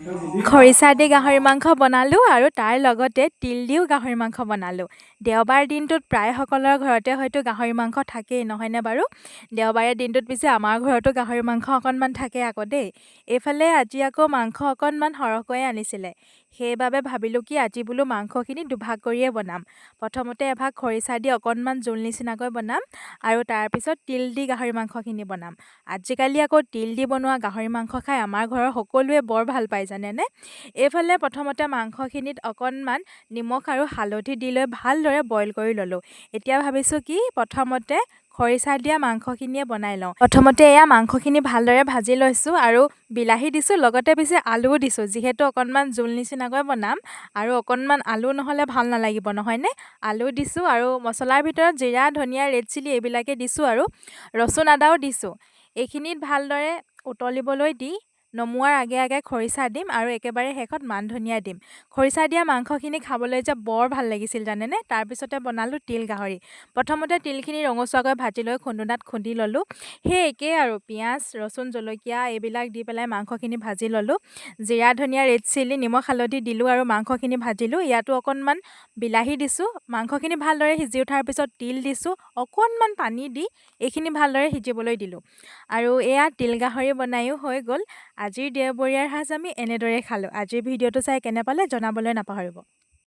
খৰিচা দি গাহৰি মাংস বনালোঁ আৰু তাৰ লগতে তিল দিও গাহৰি মাংস বনালোঁ। দেওবাৰ দিনটোত প্ৰায়সকলৰ ঘৰতে হয়তো গাহৰি মাংস থাকেই, নহয়নে বাৰু? দেওবাৰে দিনটোত পিছে আমাৰ ঘৰতো গাহৰি মাংস অকণমান থাকে আকৌ দেই। এইফালে আজি আকৌ মাংস অকণমান সৰহকৈয়ে আনিছিলে, সেইবাবে ভাবিলোঁ কি আজি বোলো মাংসখিনি দুভাগ কৰিয়ে বনাম। প্ৰথমতে এভাগ খৰিচা দি অকণমান জোল নিচিনাকৈ বনাম আৰু তাৰপিছত তিল দি গাহৰি মাংসখিনি বনাম। আজিকালি আকৌ তিল দি বনোৱা গাহৰি মাংস খাই আমাৰ ঘৰৰ সকলোৱে বৰ ভাল পায়, জানেনে? এইফালে প্ৰথমতে মাংসখিনিত অকণমান নিমখ আৰু হালধি দি লৈ ভালদৰে বইল কৰি ল'লোঁ। এতিয়া ভাবিছোঁ কি প্ৰথমতে খৰিচা দিয়া মাংসখিনিয়ে বনাই লওঁ। প্ৰথমতে এয়া মাংসখিনি ভালদৰে ভাজি লৈছোঁ আৰু বিলাহী দিছোঁ, লগতে পিছে আলুও দিছোঁ, যিহেতু অকণমান জোল নিচিনাকৈ বনাম আৰু অকণমান আলু নহ'লে ভাল নালাগিব, নহয়নে? আলু দিছোঁ আৰু মছলাৰ ভিতৰত জিৰা, ধনিয়া, ৰেড চিলি এইবিলাকে দিছোঁ আৰু ৰচুন আদাও দিছোঁ। এইখিনিত ভালদৰে উতলিবলৈ দি নমোৱাৰ আগে আগে খৰিচা দিম আৰু একেবাৰে শেষত মান ধনিয়া দিম। খৰিচা দিয়া মাংসখিনি খাবলৈ যে বৰ ভাল লাগিছিল, জানেনে? তাৰপিছতে বনালোঁ তিল গাহৰি। প্ৰথমতে তিলখিনি ৰঙচুৱাকৈ ভাজি লৈ খুন্দোনাত খুন্দি ল'লোঁ। সেই একেই আৰু পিঁয়াজ, ৰচুন, জলকীয়া এইবিলাক দি পেলাই মাংসখিনি ভাজি ল'লোঁ। জিৰা, ধনিয়া, ৰেড চিলি, নিমখ, হালধি দিলোঁ আৰু মাংসখিনি ভাজিলোঁ। ইয়াতো অকণমান বিলাহী দিছোঁ। মাংসখিনি ভালদৰে সিজি উঠাৰ পিছত তিল দিছোঁ, অকণমান পানী দি এইখিনি ভালদৰে সিজিবলৈ দিলোঁ আৰু এয়া তিল গাহৰি বনায়ো হৈ গ'ল। আজিৰ দেওবৰীয়াৰ সাজ আমি এনেদৰে খালোঁ। আজিৰ ভিডিঅ'টো চাই কেনে পালে জনাবলৈ নাপাহৰিব।